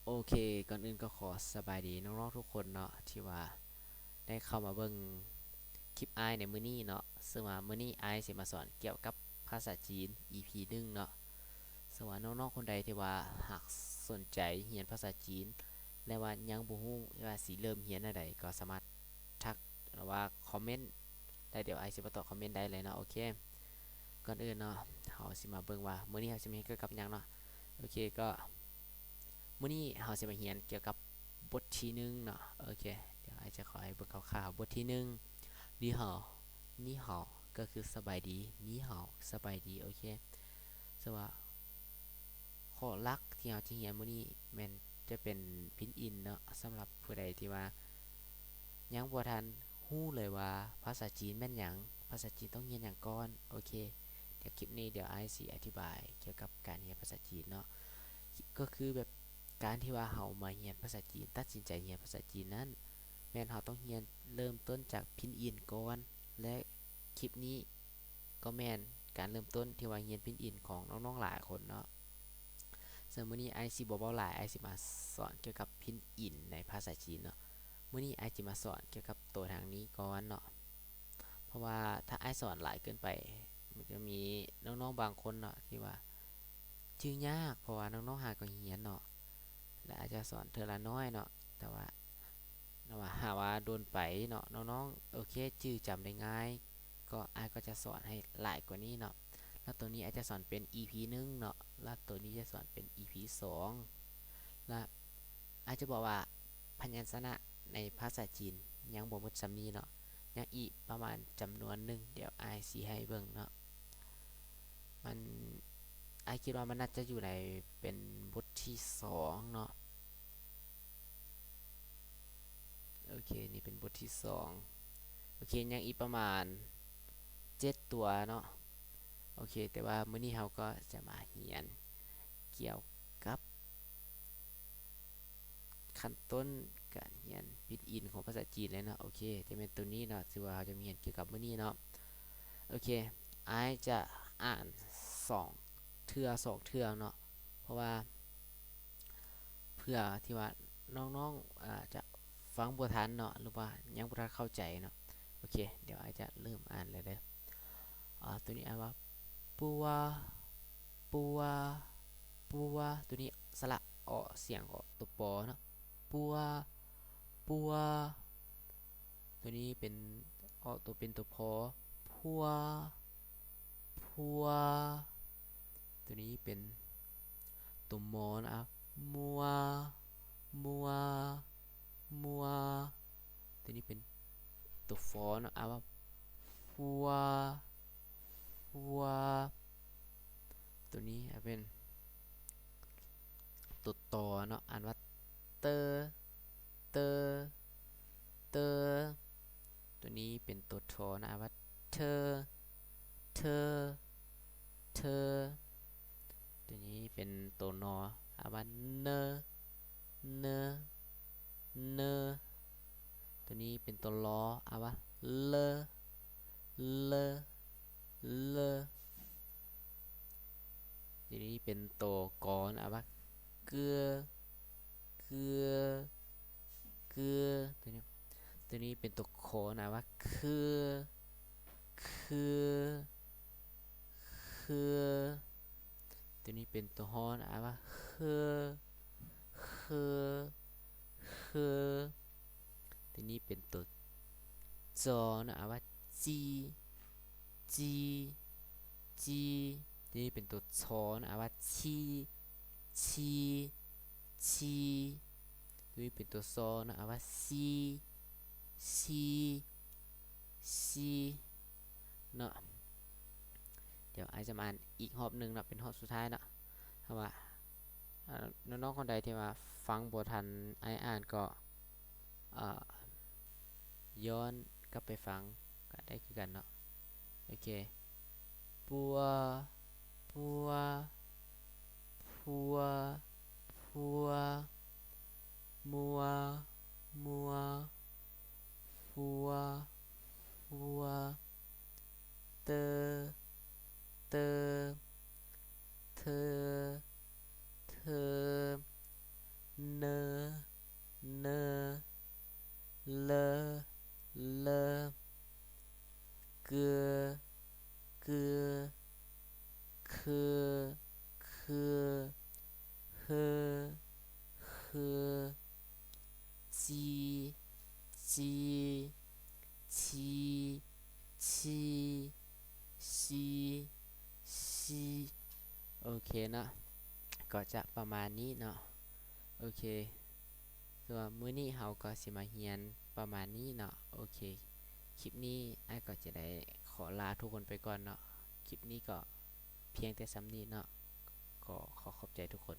ໂອເຄ, ກ່ອນອື່ນກໍຂໍສະບາຍດີນ້ອງໆທຸກຄົນເນາະ ທີ່ວ່າໄດ້ເຂົ້າມາເບິ່ງຄລິບອ້າຍໃນມື້ນີ້ເນາະ. ເຊິ່ງວ່າມື້ນີ້ອ້າຍຊິມາສອນກ່ຽວກັບພາສາຈີນ ອີພີໜຶ່ງເນາະ. ເຊິ່ງວ່ານ້ອງໆຄົນໃດທີ່ວ່າຫາກສົນໃຈຮຽນພາສາຈີນ ແລະວ່າຍັງບໍ່ຮູ້ວ່າຊິເລີ່ມຮຽນແນວໃດ ກໍສາມາດທັກ ຫຼືວ່າຄອມເມັນໄດ້, ດຽວອ້າຍຊິມາຕອບຄອມເມັນໄດ້ເລີຍເນາະ. ໂອເຄ, ກ່ອນອື່ນເນາະ ເຮົາຊິມາເບິ່ງວ່າມື້ນີ້ເຮົາຊິມາຮຽນກ່ຽວກັບຫຍັງເນາະ. ໂອເຄ, ກໍມື້ນີ້ເຮົາຊິມາຮຽນກ່ຽວກັບບົດທີໜຶ່ງເນາະ. ໂອເຄ, ດຽວອ້າຍຈະຂໍໃຫ້ເບິ່ງຄ່າວໆ. ບົດທີໜຶ່ງ 你好, 你好 ກໍຄືສະບາຍດີ, 你好 ສະບາຍດີ. ໂອເຄ, ເຊິ່ງວ່າຂໍ້ຫຼັກທີ່ເຮົາຈະຮຽນມື້ນີ້ແມ່ນຈະເປັນພິນອິນເນາະ. ສຳລັບຜູ້ໃດທີ່ວ່າຍັງບໍ່ທັນຮູ້ເລີຍວ່າພາສາຈີນແມ່ນຫຍັງ, ພາສາຈີນຕ້ອງຮຽນຫຍັງກ່ອນ. ໂອເຄ, ດຽວຄລິບນີ້ດຽວອ້າຍຊິອະທິບາຍກ່ຽວກັບການຮຽນພາສາຈີນເນາະ. ກໍຄືແບບການທີ່ວ່າເຮົາມາຮຽນພາສາຈີນ, ຕັດສິນໃຈຮຽນພາສາຈີນນັ້ນ ແມ່ນເຮົາຕ້ອງຮຽນເລີ່ມຕົ້ນຈາກພິນອິນກ່ອນ ແລະ ຄລິບນີ້ກໍແມ່ນການເລີ່ມຕົ້ນທີ່ວ່າຮຽນພິນອິນຂອງນ້ອງໆຫຼາຍຄົນເນາະ. ເຊິ່ງມື້ນີ້ອ້າຍຊິບໍ່ເວົ້າຫຼາຍ, ອ້າຍຊິມາສອນກ່ຽວກັບພິນອິນໃນພາສາຈີນເນາະ. ມື້ນີ້ອ້າຍຊິມາສອນກ່ຽວກັບໂຕທາງນີ້ກ່ອນເນາະ. ເພາະວ່າຖ້າອ້າຍສອນຫຼາຍເກີນໄປ ມັນຈະມີນ້ອງໆບາງຄົນເນາະ ທີ່ວ່າຈື່ຍາກ, ເພາະວ່ານ້ອງໆຫາກໍຮຽນເນາະ ແລະ ອາດຈະສອນເທື່ອລະໜ້ອຍເນາະ. ແຕ່ວ່າ ແຕ່ວ່າຫາວ່າດົນໄປເນາະ ນ້ອງໆ ໂອເຄ ຈື່ຈຳໄດ້ງ່າຍ ກໍ ອ້າຍກໍຈະສອນໃຫ້ຫຼາຍກວ່ານີ້ເນາະ. ແລ້ວໂຕນີ້ອາດຈະສອນເປັນອີພີໜຶ່ງເນາະ, ແລ້ວໂຕນີ້ຈະສອນເປັນອີພີສອງ. ແລ້ວ ອາດຈະບອກວ່າພະຍັນຊະນະໃນພາສາຈີນຍັງບໍ່ໝົດສ່ຳນີ້ເນາະ, ຍັງອີກປະມານຈຳນວນໜຶ່ງ, ດຽວອ້າຍຊິໃຫ້ເບິ່ງເນາະ. ມັນ ອ້າຍຄິດວ່າມັນໜ້າຈະຢູ່ໃນເປັນບົດທີສອງເນາະ. ໂອເຄ, ນີ້ເປັນບົດທີສອງ. ໂອເຄ, ຍັງອີກປະມານເຈັດຕົວເນາະ. ໂອເຄ, ແຕ່ວ່າມື້ນີ້ເຮົາກໍຈະມາຮຽນກ່ຽວກັບ ຂັ້ນຕົ້ນການຮຽນພິນອິນຂອງພາສາຈີນເລີຍເນາະ. ໂອເຄ, ຈະແມ່ນໂຕນີ້ເນາະ ທີ່ວ່າເຮົາຈະມາຮຽນກ່ຽວກັບມື້ນີ້ເນາະ. ໂອເຄ, ອ້າຍຈະອ່ານສອງເທື່ອ ສອງເທື່ອເນາະ, ເພາະວ່າເພື່ອທີ່ວ່ານ້ອງໆ ອາ ຈະຟັງບໍ່ທັນເນາະ ຫຼືວ່າຍັງບໍ່ທັນເຂົ້າໃຈເນາະ. ໂອເຄ, ດຽວອ້າຍຈະເລີ່ມອ່ານເລີຍເດີ. ອາ ໂຕນີ້ອ່ານວ່າ ປົວ ປົວ ປົວ. ໂຕນີ້ສະຫຼະ ອອກສຽງອອກ ໂຕ ປໍ ເນາະ, ປົວ ປົວ. ໂຕນີ້ເປັນ ອອກໂຕເປັນໂຕ ພໍ ພົວ ພົວ. ໂຕນີ້ເປັນໂຕ ມໍ ນະ ອາ ມົວ ມົວ ມົວ. ໂຕນີ້ເປັນໂຕ ຟໍ ເນາະ ອ່ານວ່າ ຟໍ ຟໍ. ໂຕນີ້ເປັນໂຕ ຕໍ ເນາະ ອ່ານວ່າ ເຕີ ເຕີ ເຕີ. ໂຕນີ້ເປັນໂຕ ທໍ ເນາະ ອ່ານວ່າ ເທີ ເທີ ເທີ. ໂຕນີ້ເປັນໂຕ ນໍ ອ່ານວ່າ ເນີ ເນີ ເນີ. ໂຕນີ້ເປັນໂຕ ລໍ ອ່ານວ່າ ເລີ ເລີ ເລີ. ໂຕນີ້ເປັນໂຕ ກໍ ເນາະ ອ່ານວ່າ ເກືອ ເກືອ ເກືອ. ໂຕນີ້ ໂຕນີ້ເປັນໂຕ ໂຄ ນະ ອ່ານວ່າ ເຄື ເຄື ເຄື. ໂຕນີ້ເປັນໂຕ ຮໍ ນະ ອ່ານວ່າ ເຮີ ເຮີ ເຮີ. ໂຕນີ້ເປັນໂຕ ຈໍ ນະ ອ່ານວ່າ ຈີ ຈີ ຈີ. ໂຕນີ້ເປັນໂຕ ຊໍ ນະ ອ່ານວ່າ ຊີ ຊີ ຊີ. ໂຕນີ້ເປັນໂຕ ຊໍ ເນາະ ອ່ານວ່າ ຊີ ຊີ ຊີ ເນາະ. ດຽວອ້າຍຈະມາອ່ານອີກຮອບໜຶ່ງເນາະ ເປັນຮອບສຸດທ້າຍເນາະ. ຖ້າວ່າ ເອີ ນ້ອງໆຄົນໃດທີ່ວ່າຟັງບໍ່ທັນອ້າຍອ່ານ ກໍ ເອີ ຍ້ອນກັບໄປຟັງກໍໄດ້ຄືກັນເນາະ. ໂອເຄ ປົວ ປົວ ປົວ ປົວ. ມົວ ມົວ ປົວ ປົວ. ເຕີ ເຕີ ເທີ ເທີ. ເນີ ເນີ ເລີ ເລີ ເກືອ ເກືອ ເຄື ເຄື ເຮີ ເຮີ ຊີ ຊີ ຊີ ຊີ ຊີ ຊີ ໂອເຄເນາະ ກໍຈະປະມານນີ້ເນາະ. ໂອເຄ ສຳລັບມື້ນີ້ເຮົາກໍຊິມາຮຽນປະມານນີ້ເນາະ. ໂອເຄ ຄລິບນີ້ອ້າຍກໍຈະໄດ້ຂໍລາທຸກຄົນໄປກ່ອນເນາະ. ຄລິບນີ້ກໍພຽງແຕ່ສ່ຳນີ້ເນາະ. ກໍຂໍຂອບໃຈທຸກຄົນ.